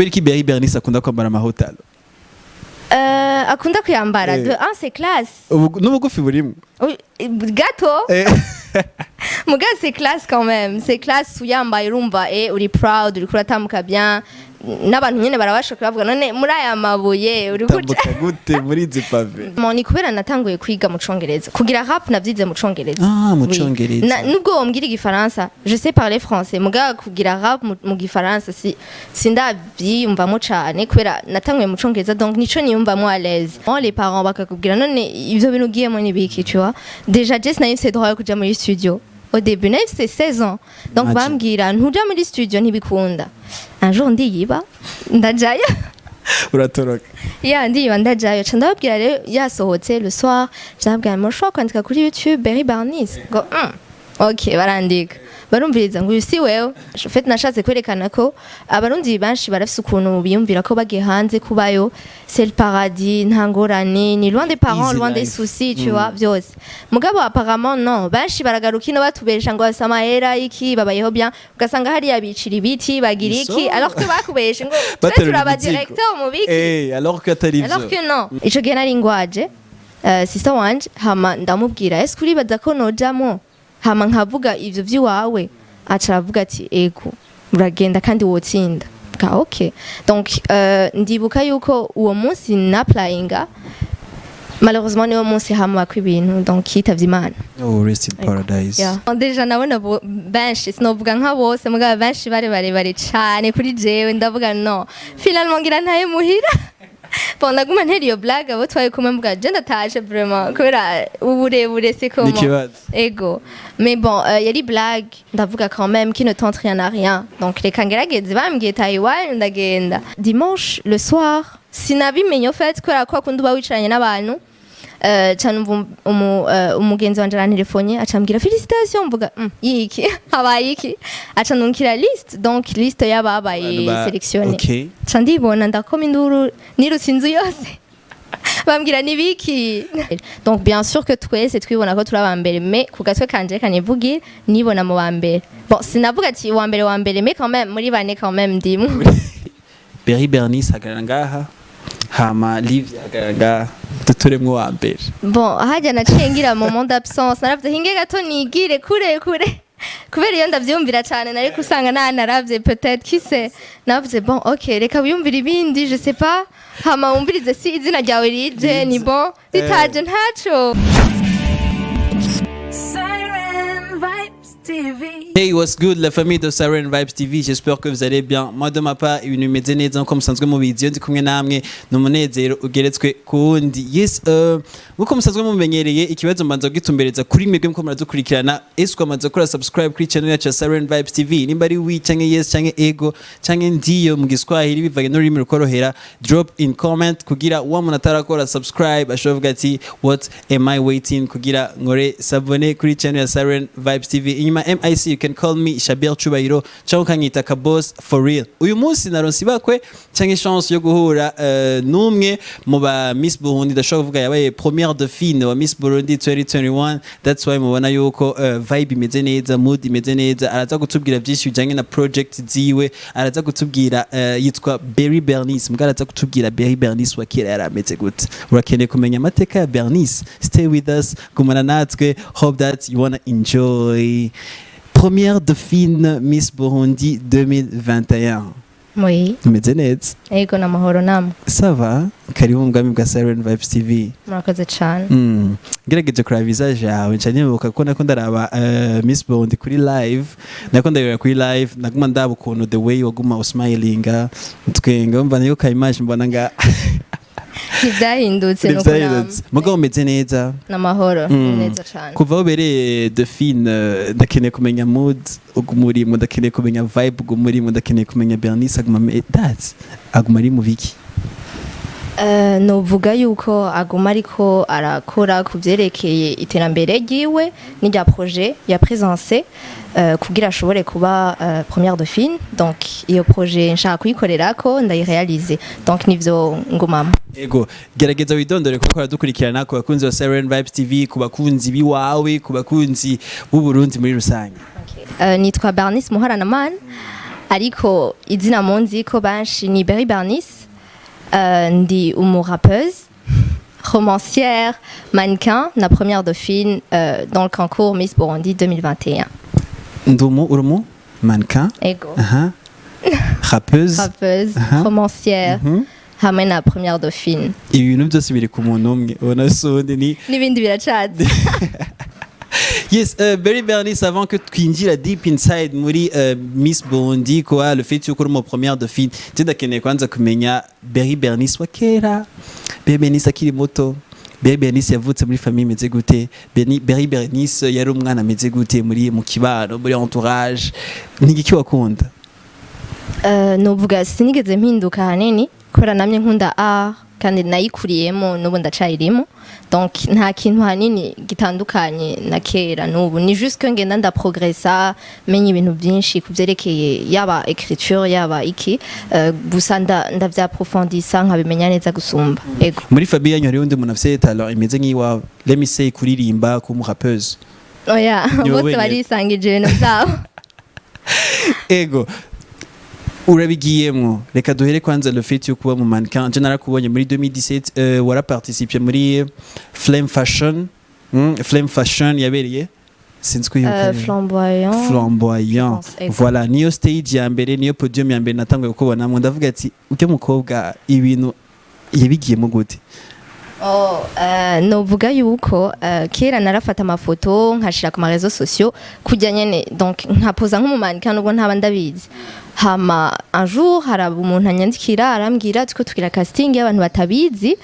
Kubera iki Berry Bernice akunda kwambara amahotalo? Akunda kuyambara. De un, c'est classe. N'ubugufi burimo. Oui, gato. Muga c'est classe quand même, c'est classe. Uyambaye urumva uri proud, uriko uratambuka bien, n'abantu nyene barabasha kubavuga: "None muri aya mabuye uri kuja Tambuka gute muri izi pavé?" Mo ni kubera natanguye kwiga mu Congereza, kugira rap navyize mu Congereza. Ah, mu Oui. Congereza. Nubwo wombwira igifaransa, je sais parler français, muga kugira rap mu gifaransa si sindavyiyumvamo cane kubera natanguye mu Congereza, donc nico niyumvamo à l'aise. Bon, les parents bakakubwira: "None ivyo bintu ugiyemo ni biki?" Tu vois, déjà je sinari mfise droit yo kuja muri studio au début, nari mfise 16 ans, donc Imagine. bambwira: "Ntuja muri studio, ntibikunda." Un jour ndiyiba ndajayo. Uratoroka. Ya, ndiyiba ndajayo, ca ndababwira rero yasohotse le soir, ca ndababwira: "Mushobora kwandika kuri YouTube Berry Barnice?" Ngo "Ok." Barandika, barumviriza, ngo: "Uyu si wewe." En fait, nashatse kwerekana ko Abarundi benshi barafise ukuntu biyumvira ko bagiye hanze kubayo c'est le paradis, nta ngorane, ni loin des parents, Easy loin des life. soucis, tu vois, vyose. Mugabo apparemment non, benshi baragaruka ino batubesha ngo bafise amahera iki, babayeho bien, ugasanga hariya bicira ibiti, bagira iki, So. alors que bakubeshe ngo twe Baterura turaba imizigo. directeur mu biki. Alors que atari ivyo. Alors que non. Ico gihe nari ngwaje, sister wanje, hama ndamubwira: "Ese uribaza ko nojamo hama nkavuga ivyo vy'iwawe?" Aca aravuga ati: "Ego, uragenda kandi wotsinda." Ka ok, donc ndibuka yuko uwo munsi napplyinga, malheureusement niwo munsi hamako ibintu, donc yitavye Imana. Oh, rest in paradise. Yeah. Déjà nabona benshi, sinovuga nka bose, mugabo benshi bari barebare cane kuri jewe. Ndavuga: "No, finalement ngira ntaye muhira." Bon, ndaguma ntera iyo blague abo twari kumwe, mvuga: "Je ndatashe vraiment kubera uburebure, c'est comment?" N'ikibazo. Ego, mais bon, yari blague. Ndavuga: "Quand même, qui ne tente rien n'a rien." Donc reka ngerageze. Bambwiye Taiwan, ndagenda dimanche le soir. Sinabimenye au fait kubera ko akunda uba wicaranye n'abantu. Ca numva umugenzi wanje arantelefone, aca ambwira: "Félicitations." Mvuga: "Yiki habaye iki?" Aca ndunkira liste, donc liste y'ababaye Abantu sélectionné. Ca ndibona, ndakoma induru, nirutse inzu yose, bambwira: "Nibiki?" Donc bien sûr que twese twibona ko turi aba mbere, mais ku gatwe kanje kanivugira nibona mu ba mbere. Bon, sinavuga ati uwa mbere wa mbere, mais quand même muri bane quand même ndimwo. Berry Bernice hagarara ngaha, hama Livia hagarara ngaha, duturemwo wa mbere. Bon, hajya naciye ngira moment d'absence, naravuze: "Hinge gato nigire kure kure," kubera iyo ndavyumvira cane nari kusanga nanaravye, peut-être, qui sait. Navuze: "Bon, ok, reka wiyumvire ibindi, je sais pas, hama wumvirize si izina ryawe rije ni bon, ritaje ntaco." Siren Vibes TV. Hey, what's good, la famille de Siren Vibes TV? J'espère que vous allez bien. Moi, de ma part, ibintu bimeze neza nkuko musanzwe mubizi. Iyo ndi kumwe namwe ni umunezero ugeretswe ku wundi. Yes, nkuko musanzwe mumenyereye, ikibazo mbanza kugitumbereza kuri mwebwe muko muradukurikirana: ese wamaze gukora subscribe kuri channel yacu ya Siren Vibes TV? Nimba ari oui canke yes canke ego canke ndiyo mu Giswahili, bivanye n'ururimi rukorohera, drop in comment kugira wa muntu atarakora subscribe ashobora kuvuga ati: "What am I waiting kugira nkore s'abonner kuri channel ya Siren Vibes TV?" Inyuma mic, you can call me Shabir Chubahiro cyangwa ukanyita Kabos for real. Uyu munsi naronse ibakwe canke chance yo guhura n'umwe mu ba Miss Burundi, ndashobora kuvuga yabaye première dauphine wa Miss Burundi 2021. That's why mubona yuko vibe imeze neza, mood imeze neza. Araza kutubwira byinshi bijanye na project ziwe, araza kutubwira, yitwa Berry Bernice, mbwa araza kutubwira Berry Bernice wa kera yari ameze gute. Urakeneye kumenya amateka ya Bernice? Stay with us, gumana natwe. Hope that you wanna enjoy. Première dauphine Miss Burundi 2021. Oui. Umeze neza? Ego, n'amahoro, namwe? Ça va, karibu mu bwami bwa Siren Vibes TV. Murakoze cane. Ngerageje kuraba visage yawe, nca nibuka ko nako ndaraba Miss Burundi kuri live, nako ndabira kuri live, naguma ndaba ukuntu the way waguma usmilinga, utwenga, umva niyo ka image mbona nga Ntivyahindutse nuko. Ntivyahindutse. Mugabo umeze neza? N'amahoro, neza cane. Kuva aho ubereye dauphine, ndakeneye kumenya mood uguma urimo, ndakeneye kumenya vibe uguma urimo, ndakeneye kumenya Bernice aguma that's aguma ari mu biki? Novuga yuko aguma ariko arakora ku vyerekeye iterambere ryiwe n'irya projet ya présence, kugira ashobore kuba première dauphine. Donc iyo projet nshaka kuyikorerako ndayirealize, donc nivyo ngumamo. Ego, gerageza widondore kuko aradukurikirana, ku bakunzi ba Siren Vibes TV, ku bakunzi biwawe, ku bakunzi b'u Burundi muri rusange. Nitwa Bernice Muharanamana. Ariko izina munzi ko benshi ni Berry Bernice. Ndi umu rappeuse, romancière, mannequin, na première dauphine dans le concours Miss Burundi 2021. Ndumu urumu mannequin. Ego. Aha, rappeuse. Rappeuse, romancière, hamwe na première dauphine. Ibintu byose biri ku muntu umwe, ubona sundi ni N'ibindi biracaza. Yes, Berry Bernice, avant que twinjira deep inside muri Miss Burundi, quoi, le fait yuko uri mu première dauphine, je ndakeneye kwanza kumenya Berry Bernice wa kera, Berry Bernice akiri muto. Berry Bernice yavutse muri famille imeze gute? Berry Bernice yari umwana ameze gute muri mu kibano, muri entourage? Ni igiki wakunda? Novuga sinigeze mpinduka hanini kubera namye nkunda art kandi nayikuriyemo, n'ubu ndacayirimo, donc nta kintu hanini gitandukanye na kera n'ubu. Ni juste que ngenda ndaprogressa, menya ibintu byinshi ku vyerekeye yaba écriture, yaba iki, gusa ndavyaprofondisa nkabimenya neza gusumba, ego. Muri famille yanyu hariho undi muntu afise talent imeze nk'iwawe, let me say kuririmba, kuba rappeuse? Oya. Ni wowe Bose wenyine. barisangije ibintu vyabo. Ego, urabigiyemwo. Reka duhere kwanza le fait yo kuba mu mannequin. Je narakubonye muri 2017, waraparticipé muri Flame Fashion, Flame Fashion yabereye, sinzi ko yibuka neza. Flamboyant. Flamboyant. Je pense, ego. Voilà, niyo stage ya mbere, niyo podium ya mbere natanguye kukubonamo, ndavuga ati ujya mukobwa ibintu yabigiyemo gute? Oh, novuga yuko kera narafata amafoto nkashira ku ma réseaux sociaux kujya nyene, donc nkapoza nk'umumannequin nubwo ntaba ndabizi. Hama un jour haraba umuntu anyandikira, arambwira tuko tugira casting y'abantu batabizi,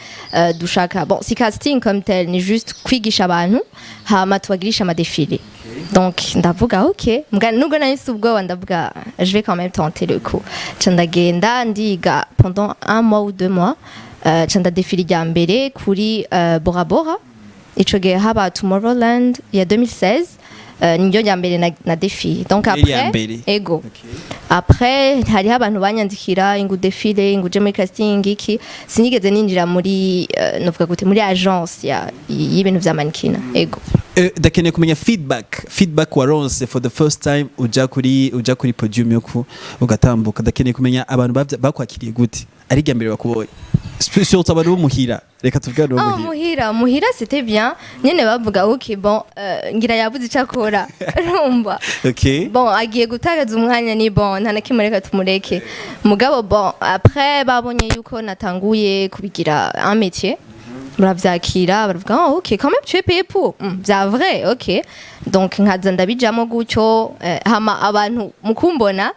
dushaka, bon, si casting comme tel, ni juste kwigisha abantu, hama tubagirisha ama défilé. Donc ndavuga ok, mbwa nubwo nari mfise ubwoba, ndavuga je vais quand même tenter le coup. Ca ndagenda ndiga pendant un mois ou 2 mois, ca ndadefila irya mbere kuri Bora Bora. Ico gihe haba Tomorrowland ya 2016, niryo rya mbere na défilé. Donc Yari iya après mbere. Ego. Après hariho abantu banyandikira ngo défile, ngo uje muri casting iki. Sinigeze ninjira muri, novuga gute, muri agence ya y'ibintu vya mannequin, ego. Ndakeneye kumenya feedback waronse for the first time uja kuri podium yo ku ugatambuka. Ndakeneye kumenya abantu bakwakiriye gute ari irya mbere bakubonye, surtout abantu bo muhira, reka tuvugane bo Oh, muhira. Muhira, muhira c'était bien nyene, bavuga ok, bon, ngira yabuze ico akora, urumva. Bon, agiye gutakaza umwanya, ni bon, nta na kimwe, reka tumureke. Mugabo bon, après babonye yuko natanguye kubigira un métier, baravyakira, baravuga oh, ok, quand même tu es payé pour, vya vrai, ok. Donc nkaza ndabijamo gutyo, hama abantu mukumbona,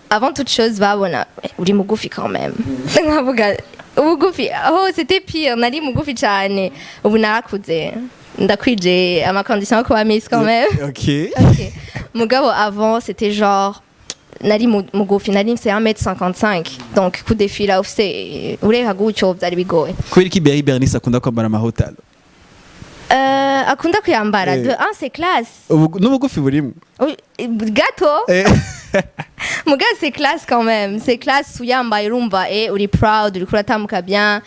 avant toute chose babona eh, uri mugufi quand même. Nkavuga ubugufi, oh, c'était pire, nari mugufi cyane. Ubu narakuze, ndakwije ama condition yo kuba miss quand même. Ok. Mugabo avant c'était genre nari mugufi, nari mfise 1m55, donc kudefila ufise ureha gutyo byari bigoye. Kubera iki Berry Bernice akunda kwambara amahotalo? Akunda kuyambara. Eh. De un, c'est classe. N'ubugufi burimo. Oui, gato. Muga c'est classe quand même, c'est classe uyambaye, urumva uri proud, uriko uratambuka bien,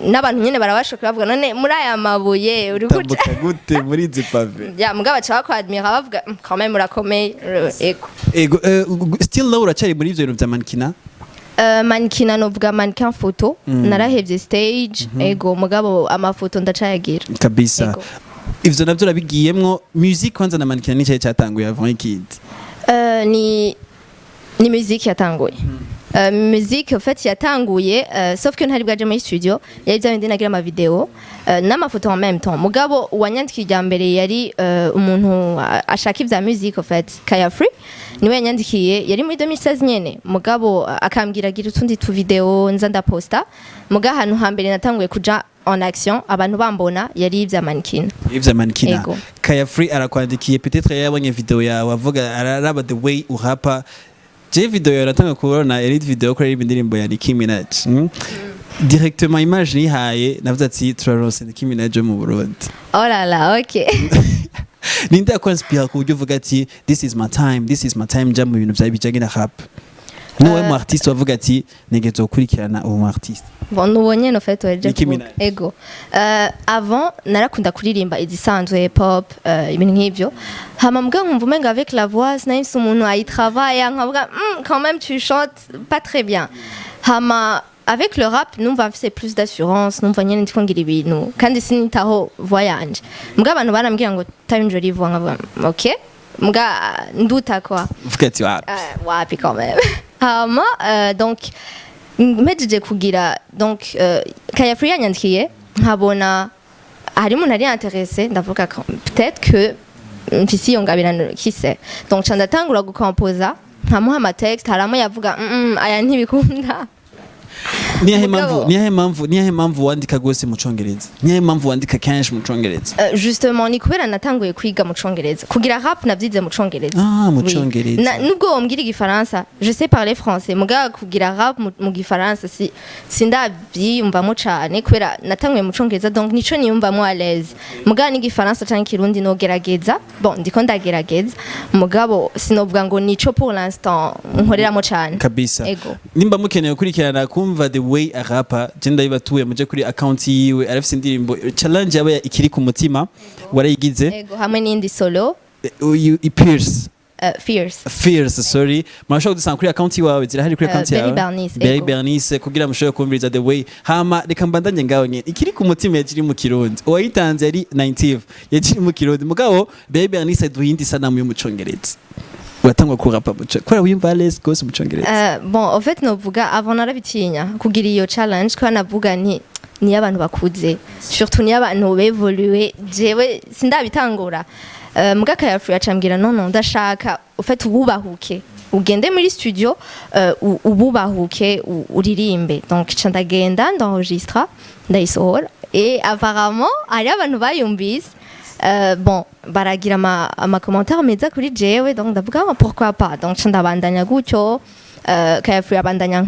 n'abantu nyene barabasha kubavuga none muri aya mabuye uri kuja Tambuka gute muri izi pavé? Ya, mugabo baca bakwadmira, bavuga quand même urakomeye." Ego. Ego, still now uracyari muri ivyo bintu vya mannequin? Mannequin, novuga mannequin photo. Narahevye stage, ego, mugabo amafoto ndacayagira. Kabisa. Ego. Ivyo navyo urabigiyemwo. Musique kwanza na mannequin, ni cyayi cyatanguye avant ikindi? Ni musique yatanguye. Musique en fait yatanguye, sauf que ntari bwaje muri studio, yari bya bindi nagira ama vidéo n'amafoto en même temps. Mugabo uwanyandikiye irya mbere yari umuntu ashaka ivya musique en fait, Kaya Free niwe yanyandikiye, yari muri 2016 nyene. Mugabo akambwira gira utundi tu vidéo nza ndaposta. Muga ahantu hambere natanguye kuja en action, abantu bambona, yari ivya mannequin. Ivya mannequin. Ego. Kaya Free arakwandikiye, peut-être yabonye vidéo yawe, avuga araraba the way urapa. Je vidéo yawe natanga kubona yari vidéo ko ari indirimbo ya Nicki Minaj, Directement image nihaye, navuze ati turaronse Nicki Minaj yo mu Burundi. Oh là là, ok. Ninde yakwanspira ku buryo uvuga ati this is my time, this is my time, nja mu bintu vya bijanye na rap? Niwe mu artiste wavuga ati ntegerezwa gukurikirana uwo mu artiste? Bon, nuwo nyene en fait waje Nicki kuvuga. Minaj. Ego. Avant narakunda kuririmba izisanzwe, pop, ibintu nk'ivyo. Hama mbwa nkumva umenga avec la voix sinahise umuntu ayitravaille, nkavuga quand même tu chantes pas très bien. Hama avec le rap numva mfise plus d'assurance, numva nyene ndiko ngira ibintu kandi sinitaho voix yanje. Mbwa abantu barambwira ngo t'as une jolie voix, nkavuga ok, mbwa nduta quoi. Uvuga ati wa Wapi quand même. Hama donc mpejeje kugira, donc Kayafri yanyandikiye, nkabona hari umuntu ari intéressé, ndavuga ko peut-être que mfise iyo ngabirano, qui sait. Donc ca ndatangura gukompoza, nkamuha ama texte, haramo yavuga aya ntibikunda. Niyahe Mugabo- mpamvu, niyahe mpamvu wandika gose mu Congereza? Niyahe mpamvu wandika kenshi mu Congereza? Justement ni kubera natanguye kwiga mu Congereza. Kugira rap navyize mu Congereza. Ah, mu Oui. Congereza. Nubwo wombwira igifaransa, je sais parler français, mugabo kugira rap mu gifaransa si sindavyiyumvamo cane kubera natanguye mu Congereza, donc nico niyumvamo à l'aise. Mugabo n'igifaransa canke ikirundi nogerageza, bon, ndiko ndagerageza, mugabo sinovuga ngo nico pour l'instant nkoreramo cane. Kabisa. Ego. Nimba mukeneye gukurikirana kumva the way arapa, je ndabibatuye, muje kuri account yiwe, arafise indirimbo challenge yaba ikiri ku mutima warayigize. Ego, hamwe n'indi solo. Uyu Pierce. Fierce. Fierce, sorry. Murashobora kudusanga kuri account yawe, zirahari kuri account Berry yawe. Bernice, Berry ego. Bernice, kugira mushobore kumviriza the way. Hama reka mbandanye ngaho nyene, ikiri ku mutima yakiri mu Kirundi, uwayitanze yari 90 yakiri mu Kirundi, mugabo Berry Bernice aduha iyindi sanamu yo mu Congereza. Uratangwa kurapa mu Congereza kubera wiyumva à l'aise gose mu Congereza? Bon, en fait novuga avant narabitinya kugira iyo challenge, kubera navuga nti niyo abantu bakuze, surtout niyo abantu bevoluwe, jewe sindabitangura. Muga Kayafu yacambwira non non, ndashaka en fait ububahuke ugende muri studio, ububahuke uririmbe. Donc ca ndagenda, ndenregistra, ndayisohora, et apparemment hariho abantu bayumvise. Bon, baragira ama commentaire meza kuri jewe, donc ndavuga: "Ah, pourquoi pas?" Donc ca ndabandanya gutyo, Kayafu yabandanya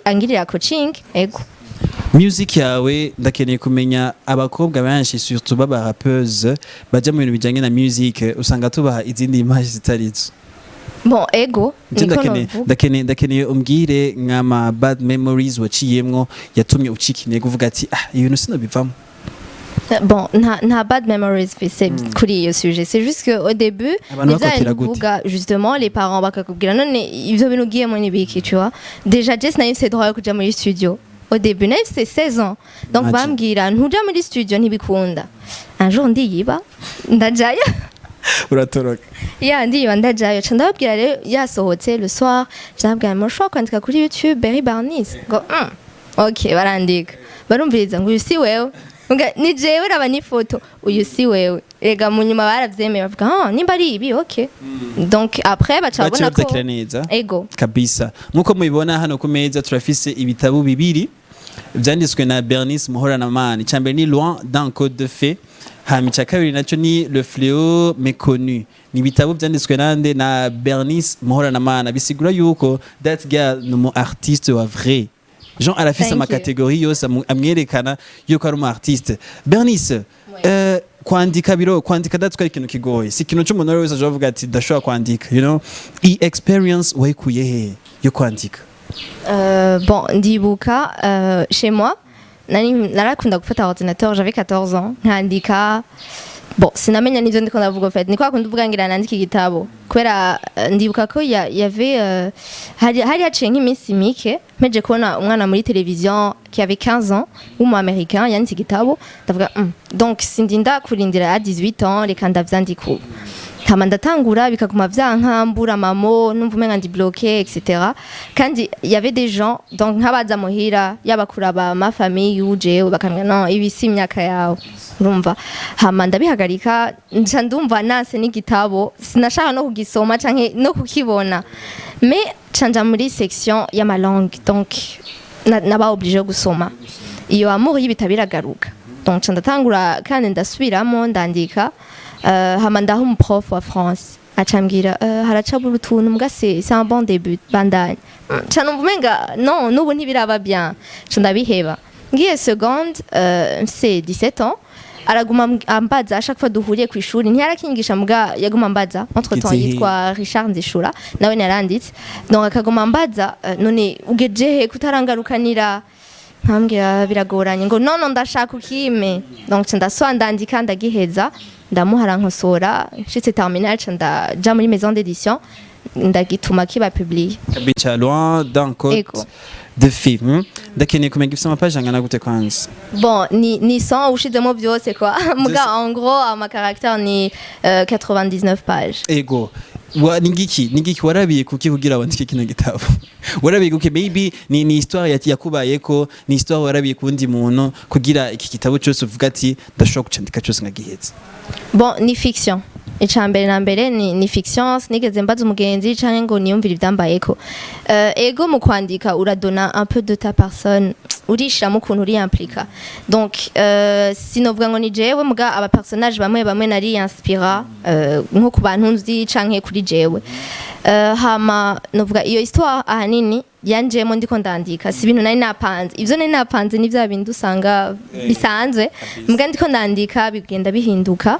angirira coaching, ego. Music yawe, ndakeneye kumenya, abakobwa benshi surtout baba rappeuse baja mu bintu bijanye na music, usanga tubaha izindi image zitarizo. Bon, ego. Je niko ndakeneye novuga. Ndakeneye umbwire nk'ama bad memories waciyemwo yatumye ucika intege, uvuga ati ah, ibintu sinobivamo. Bon, nta bad memories mfise kuri iyo sujet. C'est juste que au début Abantu nivyo bakwakira gute? nuvuga, justement les parents bakakubwira none ivyo bintu ugiyemo ni biki, tu vois. Déjà je sinari mfise droit yo kuja muri studio au début, nari mfise 16 ans, donc Imagine. bambwira ntuja muri studio, ntibikunda. Un jour ndiyiba ndajayo. Uratoroka? Ya, ndiyiba ndajayo, ca ndababwira rero yasohotse le soir, ca ndababwira mushobora kwandika kuri YouTube Berry Barnice, ngo ok, barandika, barumviriza ngo uyu si wewe. Nga, ni jewe, raba n'ifoto, uyu si wewe. Rega mu nyuma baravyemeye, bavuga ah, nimba ari ibi, ok. Donc après baca baciye babona ko babyakira neza. Ego. Kabisa. Nkuko mubibona hano ku meza, turafise ibitabo bibiri vyanditswe na Bernice Muhoranamana. Icya mbere ni Loin d'un conte de fées, hama icya kabiri nacyo ni Le Fléau méconnu. Ni ibitabo vyanditswe nande? Na Bernice Muhoranamana. Bisigura yuko that girl ni umu artiste wa vrai Jean, arafise Thank you. ama catégories yose amwerekana yuko ari umu artiste. Bernice, kwandika biro kwandika datwa ari ikintu kigoye, si ikintu c'umuntu wese aje avuga ati ndashobora kwandika. I experience wayikuye he yo kwandika? Bon, ndibuka chez moi nari narakunda gufata ordinateur, j'avais 14 ans, nkandika. Bon, sinamenya n'ivyo ndiko ndavuga en fait, ni kwa kundi uvuga ngira nandika igitabo, kubera ndibuka ko y avait hari haciye nk'iminsi mike mpeje kubona umwana muri télévision qui avait 15 ans, w'umu américain yanditse igitabo, ndavuga donc sindinda kurindira à 18 ans, reka ndavyandika ubu. Hama ndatangura, bikaguma vyankambura mamo, numva umenga ndi bloqué, etc. Kandi il y avait des gens, donc nk'abaza muhira yaba kuraba ma famille yuje, bakambwira non, ibi si imyaka yawe, urumva. Hama ndabihagarika, nca ndumva nase n'igitabo, sinashaka no kugisoma canke no kukibona. Mais canja muri section y'ama langue, donc naba obligé gusoma, iyo amour y'ibitabo iragaruka. Donc nca ndatangura kandi ndasubiramo ndandika. Hama ndaha umu prof wa France, acambwira haracabura utuntu, mbwa c'est un bon début, bandanye. Nca numva umenga non, n'ubu ntibiraba bien, nca ndabiheba. Ngiye seconde, mfise 17 ans. Araguma ambaza à chaque fois duhuriye ku ishuri. Ntiyarakingisha, muga yaguma ambaza entre temps. Giti. Yitwa Richard Nzishura, nawe naranditse. Donc akaguma ambaza, none ugeje he kutarangarukanira? Nkambwira biragoranye, ngo nono ndashaka ukime. Donc nca ndaswa ndandika, ndagiheza, ndamuha, arankosora. Nshitse terminale, nca ndaja muri maison d'édition, ndagituma kiba publié. Kabisa, Loin d'un conte Ego. de fées. Ndakeneye kumenya ifise ama pages angana gute kwanza? Bon, ni 100 ushizemo vyose quoi. Muga en gros ama caractère ni 99 pages. Ego. Wa ningiki warabiye kuki kugira wandike kino gitabo? Warabiye kuki? Maybe ni histoire yakubayeko, ni histoire warabiye kundi muntu, kugira iki gitabo cyose uvuga ati ndashobora kucandika cyose nkagiheza? Bon, ni fiction. Ica mbere na mbere ni fiction. Sinigeze mbaza umugenzi canke ngo niyumvire ivyambayeko. Ego, mu kwandika uradona un peu de ta personne, urishiramo ukuntu uriimplika. Donc sinovuga ngo ni jewe, muga aba personnage bamwe bamwe nari inspira nko ku bantu nzi canke kuri jewe. Hama novuga iyo histoire ahanini yanjemo ndiko ndandika, si ibintu nari napanze. Ivyo nari napanze ni vya bindi usanga bisanzwe, muga ndiko ndandika bigenda bihinduka.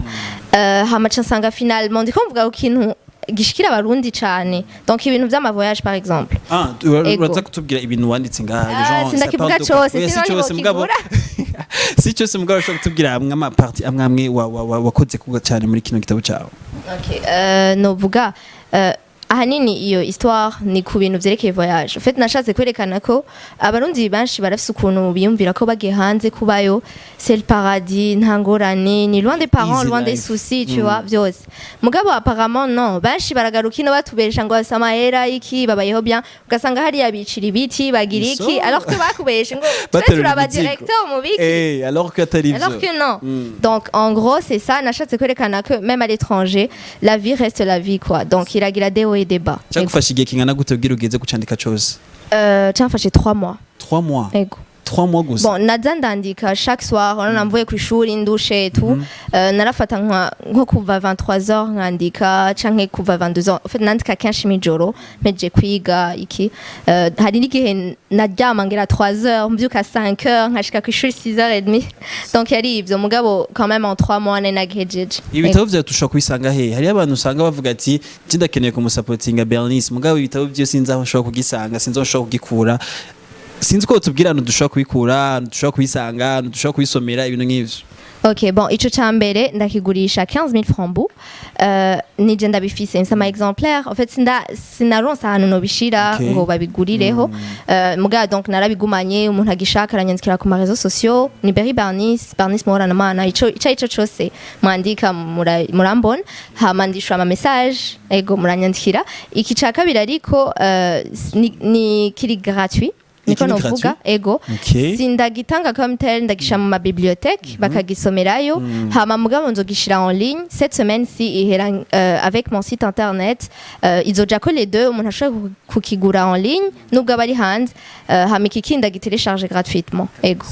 Hama ca nsanga finalement ndiko mvuga ku kintu gishikira Abarundi cane, donc ibintu vy'ama voyage par exemple. Ah, Ego. uraza kutubwira ibintu wanditse ngaha? Ah, Genre, sindakivuga ça parle de quoi? cose, Oya, si sinon cose mugabo. ntibokigura. Si cyose, mugabo ushobora kutubwira amwe ama parties amwe amwe wakoze kuga cyane muri kino gitabo cyawe. Okay, novuga ahanini iyo histoire ni ku bintu vyerekeye voyage. En fait, nashatse kwerekana ko Abarundi benshi barafise ukuntu biyumvira ko bagiye hanze kubayo c'est le paradis, nta ngorane, ni loin des parents, Easy loin des life. soucis, tu vois, vyose. Mugabo apparemment non, benshi baragaruka ino batubesha ngo bafise amahera iki, babayeho bien, ugasanga hariya bicira ibiti, bagira iki, alors que bakubeshe ngo twe Baterura turaba imizigo. directeur mu biki. Eh, alors que atari ivyo. Alors que non. Donc, en gros, c'est ça. Nashatse kwerekana que même à l'étranger, la vie reste la vie, quoi. Donc, iragira des hauts et des bas. Cyagufasha igihe kingana gute kugira ugeze gucandika cose? Cyamfashe 3 mois. 3 mois? Ego. 3 mois gusa? Bon, naza ndandika chaque soir, urabona mvuye ku ishuri ndushe et tout. Narafata nko kuva 23h nkandika canke kuva 22h. En fait, nandika kenshi mw'ijoro mpejeje kwiga iki. Hari n'igihe naryama ngera 3h, mbyuka 5h, nkashika ku ishuri 6h30. Donc yari ivyo, mugabo quand même en 3 mois nari nagihejeje. Ibitabo vyawe tushobora kubisanga he? Hariyo abantu usanga bavuga ati nje ndakeneye kumusapotinga Bernice, mugabo ibitabo vyo sinzi aho nshobora kugisanga, sinzi aho nshobora kugikura, sinzi ko tubwira ahantu dushobora kubikura, ahantu dushobora kubisanga, ahantu dushobora kubisomera, ibintu nk'ivyo. Ok, bon, ico ca mbere ndakigurisha 15 000 francs bu. Nije ndabifise, mfise ama exemplaire. En fait, sinaronse ahantu nobishira ngo babigurireho. Muga donc narabigumanye, umuntu agishaka aranyandikira ku ma réseaux sociaux, ni Berry Bernice, Bernice Muhoranamana, ico cose mwandika murambona. Hama ndishura ama message, ego, muranyandikira. Iki ca kabiri ariko ni kiri gratuit. Niko Iki ni novuga, gratuit? Ego. Sindagitanga comme tel, ndagisha mu mabibliothèque bakagisomerayo. Hama mugabo nzogishira en ligne cette semaine si ihera avec mon site internet. Izojako les deux, umuntu ashobora kukigura en ligne nubwo aba ari hanze. Hama iki kindi ndagitelecharge gratuitement, ego.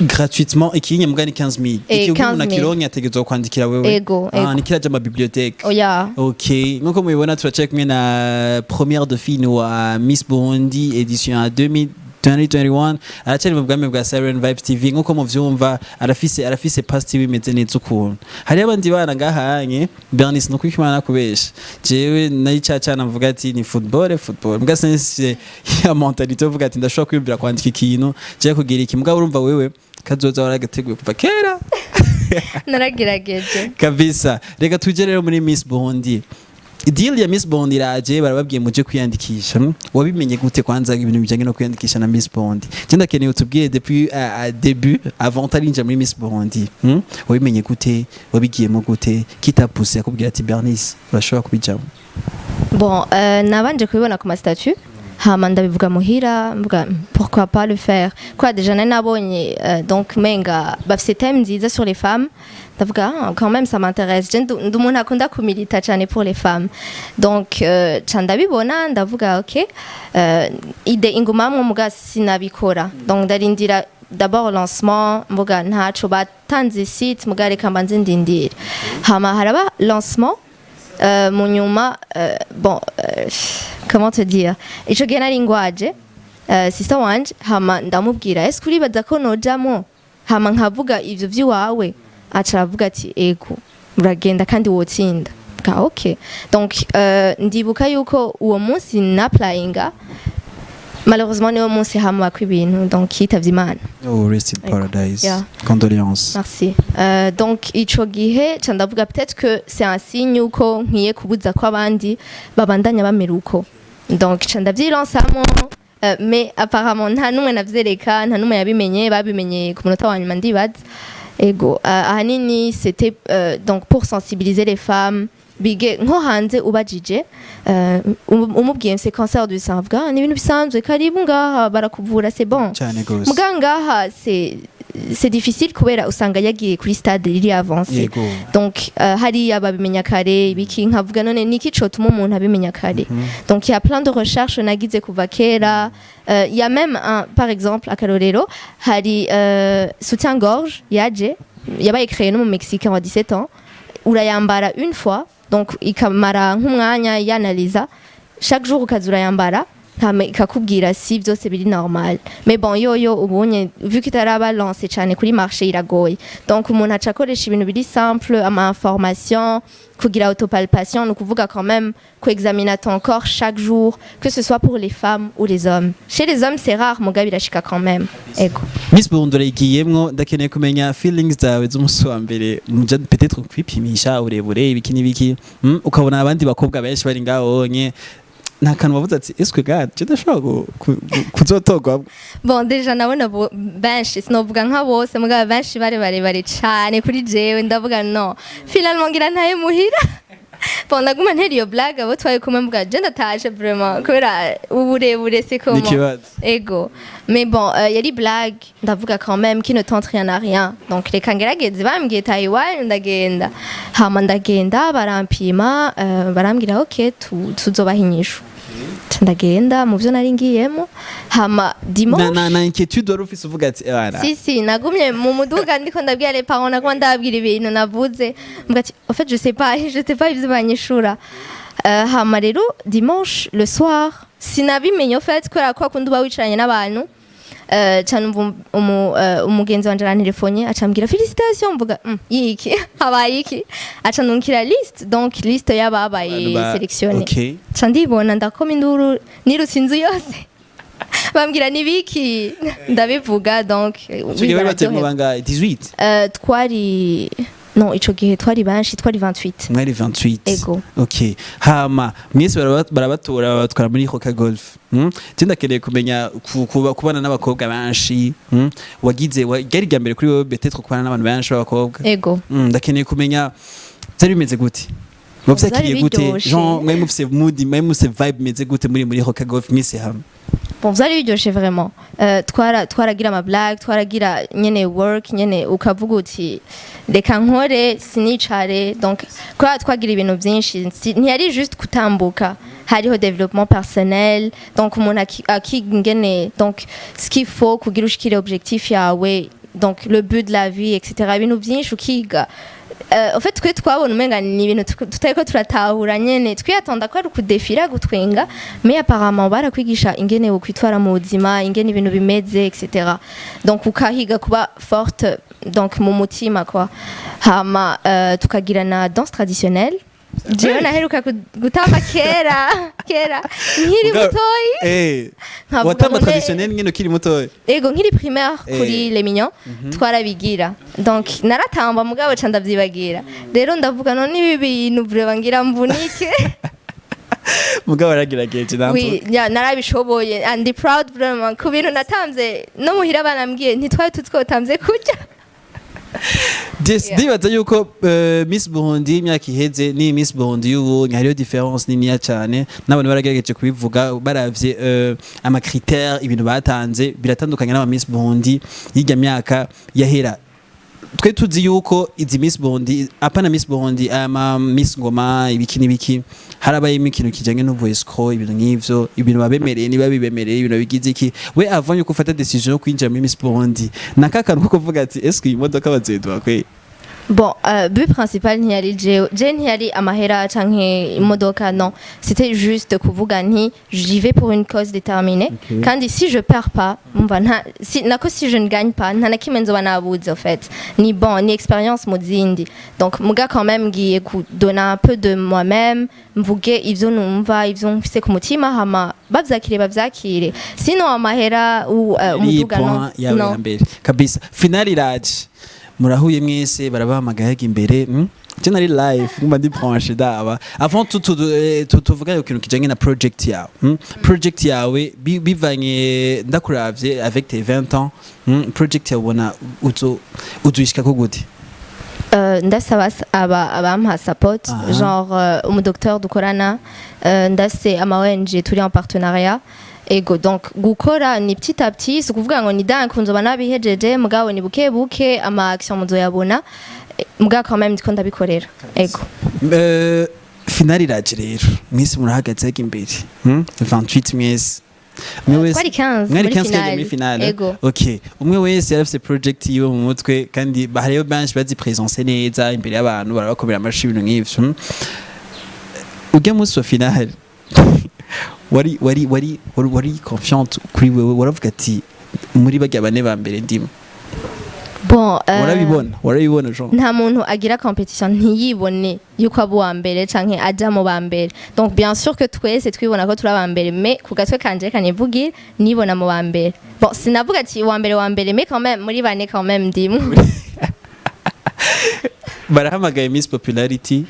Gratuitement ikinye, mugani 15 000? Eh, Iki umuntu 15 000. akironke ategerezwa kwandikira wewe? Ego, Ah, ego. nikiraja ama bibliothèque? Oya. Ok, nkuko mubibona turacaye kumwe na première dauphine wa Miss Burundi édition ya 2021, aracyari mu bwami bwa Siren Vibes TV. Nkuko muvyumva arafise past bimeze neza ukuntu. Hari abandi bana ngahanye Bernice, nuko Imana kubesha jewe nari cacana mvuga ati ni football, football, mbwa sense ya mentalité uvuga ati ndashobora kwiyumvira kwandika ikintu je kugira iki, mbwa urumva wewe kazoza waragateguye kuva kera. Naragerageje. Kabisa. Reka tuje rero muri Miss Burundi. Deal ya Miss Burundi iraje, barababwiye muje kwiyandikisha. Wabimenye gute kwanza ibintu bijanye no kwiyandikisha na Miss Burundi? Je ndakeneye utubwire depuis début, avant tarinja muri Miss Burundi. Wabimenye gute? Wabigiyemo gute? Qui t'a poussé akubwira ati Bernice, urashobora kubijamo? Bon, nabanje kubibona ku ma statut, hama ndabivuga muhira, mvuga: "Pourquoi pas le faire quoi?" Déjà nari nabonye donc menga bafise thème nziza sur les femmes, ndavuga: "Ah, quand même ça m'intéresse." Je ndi umuntu akunda kumilita cyane pour les femmes, donc ca ndabibona, ndavuga ok, idée ingumamwo, muga sinabikora. Donc ndarindira d'abord lancement, mvuga ntaco batanze site, muga reka mbanze ndindire. Hama haraba lancement. Mu nyuma, bon, comment te dire, ico gihe nari ngwaje, sister wanje, hama ndamubwira: "Ese uribaza ko nojamo hama nkavuga ivyo vy'iwawe?" Aca aravuga ati: "Ego, uragenda kandi wotsinda." Ka ok, donc ndibuka yuko uwo munsi napplyinga, malheureusement niwo munsi hamubako ibintu, donc yitavye Imana. Oh, rest in Ego. paradise. Yeah. Condoléances. Merci. Donc ico gihe ca ndavuga peut-être que c'est un signe yuko nkwiye kubuza ko abandi babandanya bamera uko. Donc ca ndavyilansamo, mais apparemment nta numwe navyereka, nta numwe yabimenye, babimenye ku munota wa nyuma ndibaza. Ego, ahanini c'était donc pour sensibiliser les femmes bige nko hanze ubajije umubwiye c'est cancer du sein, avuga: "Ah, ni ibintu bisanzwe, karibu ngaha barakuvura, c'est bon." Cyane gose. Muga ngaha c'est difficile kubera usanga yagiye kuri stade riri avancé. Donc hariya babimenya kare ibiki, nkavuga none niki cotuma umuntu abimenya kare? Donc il y a plein de recherches nagize kuva kera. Il y a même un, par exemple akarorero, hari soutien-gorge yaje yabaye créé no mu Mexique en 17 ans, urayambara une fois, donc ikamara nk'umwanya yanaliza chaque jour, ukaza urayambara hama ikakubwira si byose biri normal. Mais bon, yoyo ubonye vu ko itaraba lancé cyane kuri marché, iragoye. Donc umuntu aca akoresha ibintu biri simple, ama information, kugira autopalpation, ni ukuvuga quand même kuexaminer ton corps chaque jour, que ce soit pour les femmes ou les hommes. Chez les hommes c'est rare, mugabo birashika quand même, ego. Miss Burundi urayigiyemwo, ndakeneye kumenya feelings zawe z'umunsi wa mbere muja peut-être kwipimisha uburebure, ibiki n'ibiki, ukabona abandi bakobwa benshi bari ngaho nye, nta kantu wavuze ati: "Est-ce que gars je ndashobora kuzotorwa?" Bon, déjà nabona benshi, sinovuga nka bose, mugabo benshi bari barebare cane kuri jewe. Ndavuga: "No, finalement ngira ntaye muhira." Bon, ndaguma ntera iyo blague abo twari kumwe, mvuga je ndatashe vraiment kubera uburebure, c'est comment? N'ikibazo. Ego, mais bon, yari blague. Ndavuga quand même qui ne tente rien n'a rien, donc reka ngerageze. Bambwiye Taiwan, ndagenda. Hama ndagenda, barampima, barambwira: "Ok, tuzobaha inyishu." Nca ndagenda mu byo nari ngiyemo, hama dimanche Na inquiétude wari ufise uvuga ati: "Ebana"? Si, si, nagumye mu muduga ndiko ndabwira les parents, naguma ndababwira ibintu navuze, mvuga ati: "En fait, je sais pas, je sais pas ivyo banyishura." Hama rero dimanche le soir sinabimenye en fait, kubera ko akunda uba wicaranye n'abantu, ca numva umugenzi wanje arantelefone, aca ambwira: "Félicitations." Mvuga: yiki habaye iki?" Aca ndunkira liste, donc liste y'ababaye Abantu sélectionné. Ca ndibona, ndakoma induru, nirutse inzu yose, bambwira nibiki, ndabivuga, donc Ico gihe bari bateye mu bararyoherwa. Bangahe, 18? Twari, non, ico gihe twari benshi, twari 28. Mwari 28? Ego. Okay, hama mwese barabatora, babatwara muri Hoka Golf? Je ndakeneye kumenya kubana n'abakobwa benshi, Wagize ryari rya mbere kuri wewe peut-être kubana n'abantu benshi b'abakobwa? Ego. Ndakeneye kumenya byari bimeze gute, wavyakiriye Vyari gute? biryoshe. Jean, mwari mufise mood, mwari mufise vibe imeze gute muri Hoka Golf mwese hamwe? Bon, vyari biryoshe vraiment. Twaragira ama blague, twaragira nyene work nyene, ukavuga uti: "Reka nkore, sinicare." Donc kubera twagira ibintu byinshi, ntiyari juste kutambuka, hariho développement personnel, donc umuntu akiga ingene, donc ce qu'il faut kugira ushikire objectif yawe, donc le but de la vie, etc., ibintu byinshi ukiga. En fait twe twabona umenga ni ibintu tutariko turatahura nyene, twiyatonda ko ari ukudefira, gutwenga, mais apparemment barakwigisha ingene wokwitwara mu buzima, ingene ibintu bimeze, etc. Donc ukahiga kuba forte, donc mu mutima quoi. Hama tukagira na danse traditionnelle. Jewe naheruka gutamba kera kera nkiri mutoyi. Nkavuga Watamba ngo traditionnel nyene ukiri mutoyi? Ego, nkiri primaire kuri Les Mignons twarabigira, donc naratamba, mugabo ca ndavyibagira. Rero ndavuga: "None ibi bintu vraiment ngira mvunike." Mugabo waragerageje namwe. Oui, ya, narabishoboye and ndi proud vraiment ku bintu natamze. No muhira banambwiye ntitwari tutwotamze kurya. Yes. Yeah. Ndibaza yuko Miss Burundi y'imyaka iheze ni Miss Burundi y'ubu hariyo différence niniya cyane, n'abantu baragerageje kubivuga baravye ama critères, ibintu batanze biratandukanye n'ama Miss Burundi y'irya myaka yahera. Twe tuzi yuko izi Miss Burundi, apana Miss Burundi, ama Miss Ngoma, ibiki n'ibiki, harabayemo ikintu kijanye n'ubu escroc, ibintu nk'ivyo, ibintu babemereye niba bibemereye, ibintu bigize iki. We avant yuko ufata décision yo kwinjira muri Miss Burundi, naka kantu ko kuvuga ati: "Est-ce que iyi modoka bazoyiduha kwe?" Bon, but principal ntiyari jewe, je ntiyari amahera canke imodoka, non. C'était juste kuvuga nti j'y vais pour une cause déterminée. Kandi si je perds pas, umva, nta si nako si je ne gagne pas, nta na kimwe nzoba nabuze en fait. Ni bon, ni expérience mu zindi. Donc muga quand même ngiye kudona un peu de moi-même, mvuge ivyo numva, ivyo mfise ku mutima, hama bavyakire bavyakire. Sinon amahera ou Iri umuduga, non. point yawe ya Non. mbere kabisa. Finale iraje, murahuye mwese, barabahamagaye hajya imbere, Je nari live ngumva ndi branché ndaba. Avant tout, tuvuga ikintu kijanye na project yawe, Project yawe bivanye ndakuravye avec tes 20 ans, Project yawe ubona uzo uzoyishikako gute? Ndasaba aba abampa support, genre umudocteur dukorana, ndase ama ONG turi en partenariat. Ego, donc gukora ni petit à petit, si ukuvuga ngo ni d'un nzoba nabihejeje, mugabo ni buke buke, ama action muzoyabona. Mugabo quand même ndiko ndabikorera, ego. Finale iraje rero, mwese murahagaze hajya imbere, 28 mwese, umwe wese Twari 15 mwari muri 15 finale. muri finale. Ego. Okay, umwe wese yari afise project yiwe mu mutwe, kandi hariyo benshi bazipresence neza imbere y'abantu, barabakomera amashi, ibintu nk'ivyo, Ujya munsi wa finale wari confiante kuri wewe, waravuga ati muri barya bane ba mbere ndimo? Bon, Warabibona Jean? Nta muntu agira competition ntiyibone yuko aba uwa mbere canke aja mu ba mbere. Donc bien sûr que twese twibona ko turi aba mbere, mais ku gatwe kanje kanivugira nibona mu ba mbere. Bon, sinavuga ati uwa mbere wa mbere, mais quand même muri bane quand même ndimwo. Barahamagaye Miss Popularity,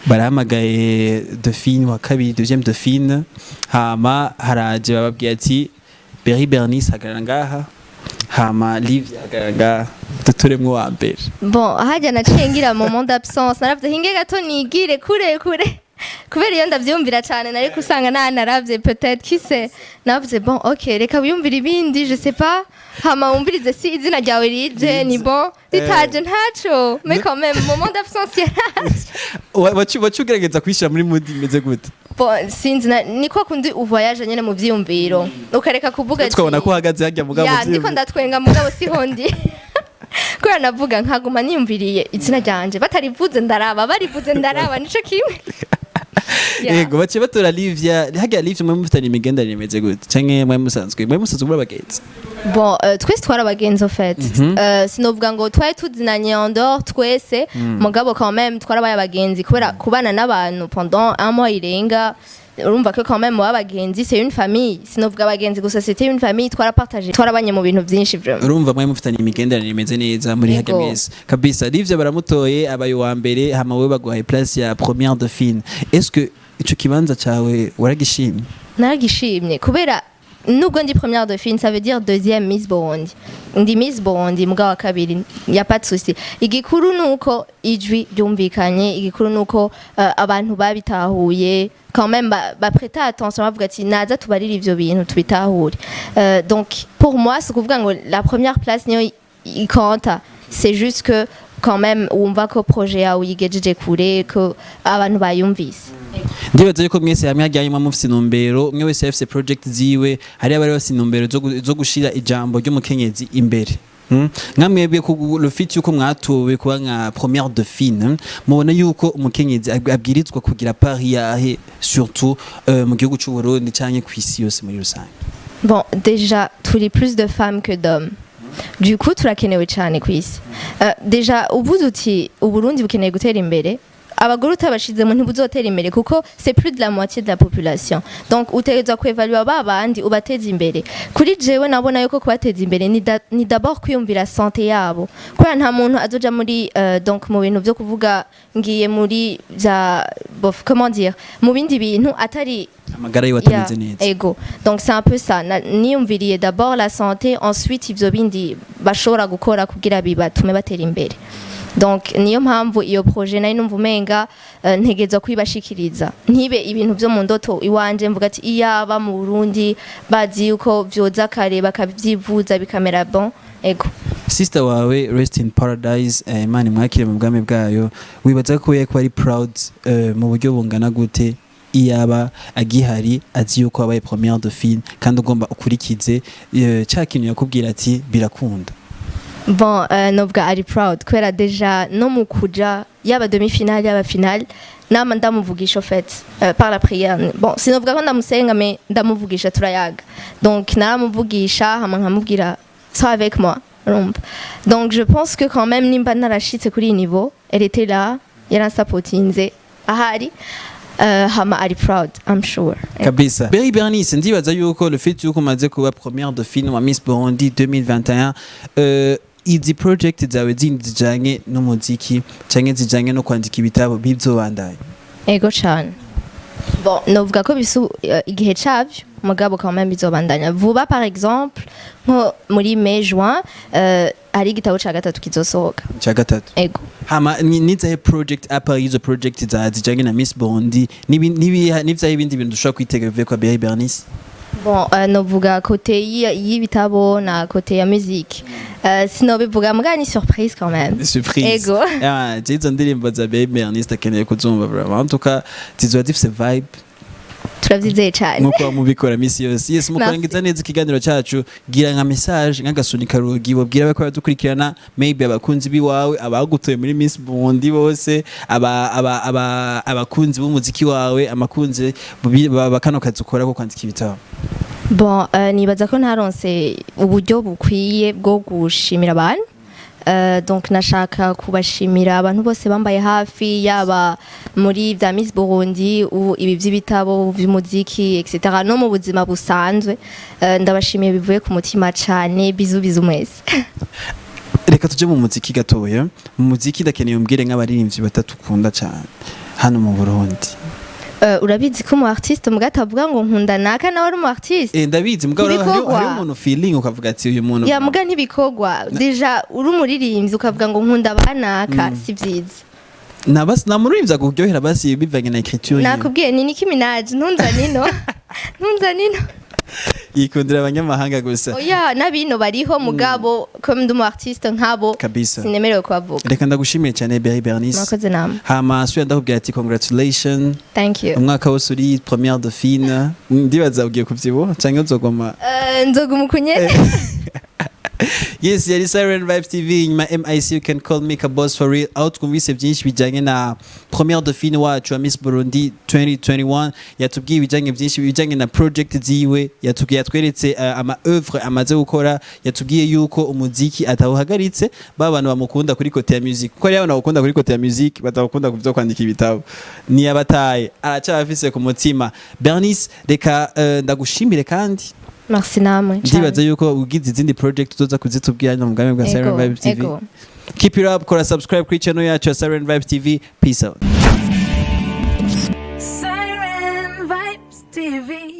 barahamagaye Dauphine wa kabiri, deuxième Dauphine, hama haraje bababwiye ati Berry Bernice hagarara ngaha, hama Livia hagarara ngaha, duturemwo wa mbere. Bon, hajya naciye ngira moment d'absence, naravuze hinge gato nigire kure kure, kubera iyo ndavyumvira cane nari kusanga nanaravye peut-être, qui sait. Navuze bon, ok, reka wiyumvire ibindi, je sais pas, hama wumvirize si izina ryawe rije, ni bon, ritaje ntaco, mais quand même moment d'absence yaraje. Wacu ugerageza kwishyira muri mood imeze gute? Bon, sinzi, ni kwa kundi uvoyage nyene mu vyiyumviro ukareka kuvuga ati Twabona ko uhagaze hajya mugabo. Ya, ndiko ndatwenga mugabo siho ndi, kubera navuga nkaguma niyumviriye izina ryanje, batarivuze ndaraba, barivuze ndaraba, nico kimwe. Yeah. Yego, baciye batora Livia. Hajya Livia mwe mufitanye imigenderanire imeze gute, canke mwe musanzwe muri abagenzi? Bon, twese twari abagenzi en fait. Sinovuga ngo twari tuzinanye en dehors twese, mugabo quand même twarabaye abagenzi, kubera kubana n'abantu pendant un mois irenga, urumva ko quand même muba abagenzi, c'est une famille. Sinovuga abagenzi gusa, c'était une famille, twarapartage, twarabanye mu bintu byinshi vraiment. Urumva mwe mufitanye imigenderanire imeze neza muri hajya Yego. mwese kabisa. Livia baramutoye abaye uwa mbere, hama wewe baguhaye place ya première dauphine. Est-ce que ico kibanza cawe waragishimye? Naragishimye, kubera nubwo ndi première dauphine, ça veut dire deuxième Miss Burundi, ndi Miss Burundi mugabo wa kabiri, y a pas de souci. Igikuru nuko ijwi ryumvikanye, igikuru nuko abantu babitahuye quand même, baprêta attention, bavuga ati naza tubarire ivyo bintu tubitahure. Donc pour moi, c'est kuvuga ngo la première place niyo ikonta, c'est juste que quand même wumva ko projet yawe uyigejeje kure, ko abantu bayumvise. Ndibaza yuko mwese hamwe hajyanye mufise intumbero, umwe wese yafise project ziwe, hari abari bafise intumbero zo gushira ijambo ry'umukenyezi imbere. Nka mwebwe ku le fait yuko mwatowe kuba nka première dauphine, mubona yuko umukenyezi abwirizwa kugira part yahe, surtout mu gihugu c'u Burundi canke kw'isi yose muri rusange? Bon, déjà, turi plus de femmes que d'hommes. Du coup, turakenewe cyane ku isi. Déjà, uvuze uti Uburundi bukeneye gutera imbere, abagore utabashizemo ntibuzotera imbere, kuko c'est plus de la moitié de la population. Donc utegerezwa kuevalua ba bandi ubateza imbere. Kuri jewe nabona yuko kubateza imbere ni d'abord kwiyumvira santé yabo, kubera nta muntu azoja muri donc mu bintu vyo kuvuga ngiye muri vya bof, comment dire, mu bindi bintu atari amagara yiwe atameze neza. Ego. Donc c'est un peu ça. Niyumviriye d'abord la santé, ensuite ivyo bindi bashobora gukora kugira bibatume batera imbere. Donc niyo mpamvu iyo projet nari numva umenga ntegerezwa kuyibashikiriza, ntibe ibintu vyo mu ndoto iwanje mvuga ati iyaba mu Burundi bazi yuko vyoza kare bakavyivuza bikamera bon. Ego. Sister wawe, rest in paradise, Imana imwakire mu bwami bwayo, wibaza ko yari kuba ari proud mu buryo bungana gute iyaba agihari, azi yuko wabaye première dauphine kandi ugomba ukurikize ca kintu yakubwira ati birakunda? Bon, novuga ari proud kubera déjà no mu kuja, yaba demi finale, yaba finale, nama ndamuvugisha, en fait, par la prière. Bon, sinovuga ko ndamusenga, mais ndamuvugisha, turayaga. Donc naramuvugisha, hama nkamubwira: "Sois avec moi." Urumva, donc je pense que quand même, nimba narashitse kuri iyi niveau, elle était là, yaransapotinze ahari, hama ari proud, I'm sure. Kabisa. Berry Bernice, ndibaza yuko le fait yuko umaze kuba première dauphine wa Miss Burundi 2021, izi project zawe zindi zijanye n'umuziki canke zijanye no kwandika ibitabo bizobandanya? Ego cane. Bon, novuga ko bisu igihe cavyo, mugabo quand même bizobandanya vuba. Par exemple, nko muri mai, juin, hari igitabo ca gatatu kizosohoka. Ca gatatu? Ego. Hama nizahe project à part izo project za zijanye na Miss Burundi, n'ivyahe ibindi bintu dushobora kwitega bivuye kwa Berry Bernice? Bon, novuga côté y'ibitabo na côté ya musique, sinobivuga, muga ni surprise quand même. Surprise. Ego. Ah, je izo ndirimbo za Berry Bernice ndakeneye kuzumva vraiment. En tout cas zizoba zifise vibe. Turavyizeye cane. Nkuko mubikora misi yose. Yes, mukurangiza neza ikiganiro cyacu, gira nka message, nk'agasunika rugi wabwira abako badukurikirana, maybe abakunzi biwawe, abagutoye muri Miss Burundi bose, aba abakunzi b'umuziki wawe, amakunzi ba kano kazi ukora ko kwandika ibitabo. Bon, nibaza ko ntaronse uburyo bukwiye bwo gushimira abantu. Donc nashaka kubashimira abantu bose bambaye hafi, yaba muri vya Miss Burundi, ibi vy'ibitabo, vy'umuziki, etc., no mu buzima busanzwe. Ndabashimiye bivuye ku mutima cane. Bisous, bisous mwese. Reka tuje mu muziki gatoya. Mu muziki ndakeneye umbwire nk'abaririmbyi batatu ukunda cyane hano mu Burundi. Urabizi ko umu artiste muga atavuga ngo nkunda naka nawe ari umu artiste. Eh, ndabizi, mugabo hariho Ntibikorwa. hariho umuntu feeling ukavuga ati uyu muntu. Ya, muga ntibikogwa. Déjà uri umuririmbyi ukavuga ngo nkunda banaka, si vyiza. Nabasi namuririmbyi akuryohera basi bivanye na écriture yiwe. Nakubwiye ni Nicki Minaj. Ntunza nino, ntunza nino. Yikundira abanyamahanga gusa. Oya, n'abino bariho, mugabo comme ndi umu artiste nkabo, Kabisa. sinemerewe kubavuga. Reka ndagushimiye cyane, Berry Bernice. Murakoze namwe. Hama suya ndakubwira ati congratulations. Thank you. Umwaka wose uri première dauphine, ndibaza ugiye kuvyibuha canke uzogoma? Nzoguma ukunyene. Yes, yari Siren Vibes TV, inyuma MIC, you can call me Kabos for real, aho twumvise byinshi bijyanye na première dauphine wacu wa Miss Burundi 2021. Yatubwiye ibijyanye byinshi bijyanye na project ziwe, yatubwiye, yatweretse ama œuvre amaze gukora, yatubwiye yuko umuziki atawuhagaritse, ba bantu bamukunda kuri côté ya music, kuko hariyo abantu bakunda kuri côté ya music batawukunda ku byo kwandika ibitabo, niyabataye, aracyabafise ku mutima. Bernice, reka ndagushimire kandi. Merci namwe. Ndibaza yuko ugize izindi project uzoza kuzitubwira hano mu bwami bwa Siren Ego, Vibes TV. Ego. Keep it up, kora subscribe kuri channel yacu ya Siren Vibes TV. Peace out.